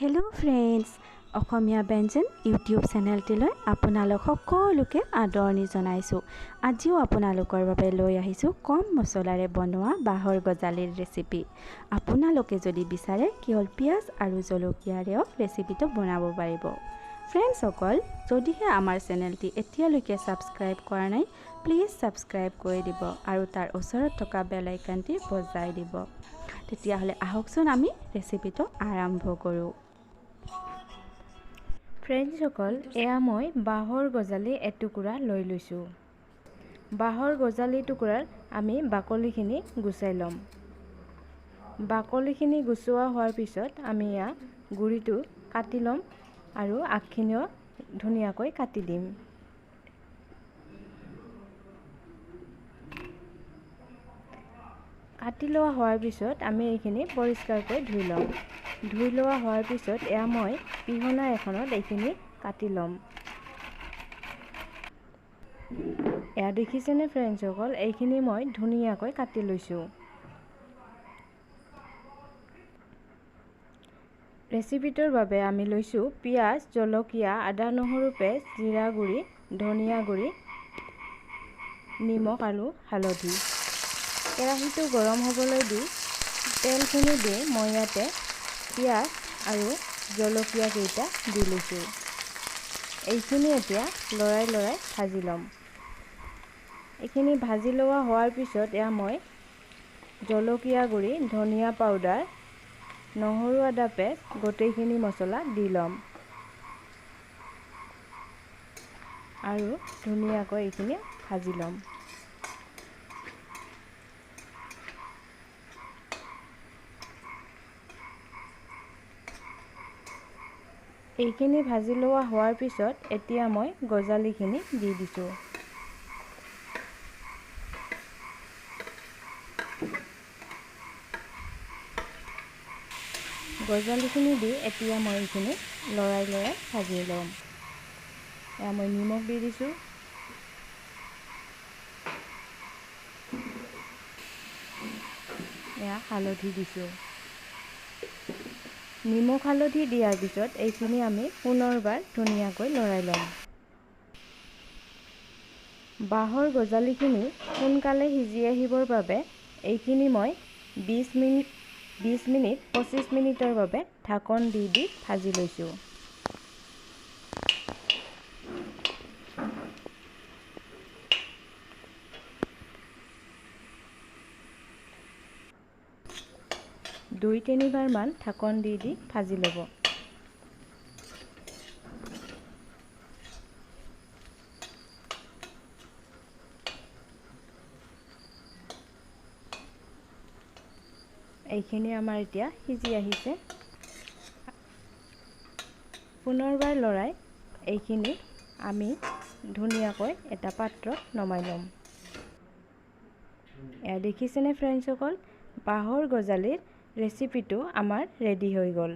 Hello' friends, অসমীয়া ব্যঞ্জন YouTube চেনেলটিলৈ আপোনালোক সকলোকে আদৰণি জনাইছোঁ। আজিও আপোনালোকৰ বাবে লৈ আহিছোঁ কম মছলাৰে বনোৱা বাঁহৰ গজালিৰ ৰেচিপি। আপোনালোকে যদি বিচাৰে কেৱল পিঁয়াজ আৰু জলকীয়াৰেও ৰেচিপিটো বনাব পাৰিব। ফ্ৰেণ্ডছসকল, যদিহে আমাৰ চেনেলটি এতিয়ালৈকে ছাবস্ক্ৰাইব কৰা নাই, প্লিজ ছাবস্ক্ৰাইব কৰি দিব আৰু তাৰ ওচৰত থকা বেল আইকনটি বজাই দিব। তেতিয়াহ'লে আহকচোন আমি ৰেচিপিটো আৰম্ভ কৰোঁ। ফ্ৰেণ্ডছসকল, এয়া মই বাঁহৰ গজালি এটুকুৰা লৈ লৈছোঁ। বাঁহৰ গজালি টুকুৰাৰ আমি বাকলিখিনি গুচাই ল'ম। বাকলিখিনি গুচোৱা হোৱাৰ পিছত আমি ইয়াৰ গুড়িটো কাটি ল'ম আৰু আগখিনিও ধুনীয়াকৈ কাটি দিম। কাটি লোৱা হোৱাৰ পিছত আমি এইখিনি পৰিষ্কাৰকৈ ধুই ল'ম। ধুই লোৱা হোৱাৰ পিছত এয়া মই পিহনা এখনত এইখিনি কাটি ল'ম। এয়া দেখিছেনে ফ্ৰেণ্ডছসকল, এইখিনি মই ধুনীয়াকৈ কাটি লৈছোঁ। ৰেচিপিটোৰ বাবে আমি লৈছোঁ পিঁয়াজ, জলকীয়া, আদা নহৰু পেষ্ট, জিৰা গুড়ি, ধনিয়া গুড়ি, নিমখ আৰু হালধি। কেৰাহীটো গৰম হ'বলৈ দি তেলখিনি দি মই ইয়াতে পিঁয়াজ আৰু জলকীয়া কেইটা দি লৈছোঁ। এইখিনি এতিয়া লৰাই লৰাই ভাজি ল'ম। এইখিনি ভাজি লোৱা হোৱাৰ পিছত এয়া মই জলকীয়া গুড়ি, ধনিয়া পাউডাৰ, নহৰু আদা পেষ্ট গোটেইখিনি মছলা দি ল'ম আৰু ধুনীয়াকৈ এইখিনি ভাজি ল'ম। এইখিনি ভাজি লোৱা হোৱাৰ পিছত এতিয়া মই গজালিখিনি দি দিছোঁ। গজালিখিনি দি এতিয়া মই এইখিনি লৰাই লৰাই ভাজি ল'ম। এয়া মই নিমখ দি দিছোঁ। এয়া হালধি দিছোঁ। নিমখ হালধি দিয়াৰ পিছত এইখিনি আমি পুনৰবাৰ ধুনীয়াকৈ লৰাই ল'ম। বাঁহৰ গজালিখিনি সোনকালে সিজি আহিবৰ বাবে এইখিনি মই 20 মিনিট 25 মিনিটৰ বাবে ঢাকন দি দি ভাজি লৈছোঁ। দুই তিনিবাৰমান ঢাকন দি দি ভাজি ল'ব। এইখিনি আমাৰ এতিয়া সিজি আহিছে। পুনৰবাৰ লৰাই এইখিনি আমি ধুনীয়াকৈ এটা পাত্ৰত নমাই ল'ম। এয়া দেখিছেনে ফ্ৰেণ্ডছসকল, বাঁহৰ গজালিৰ ৰেচিপিটো আমাৰ ৰেডি হৈ গ'ল।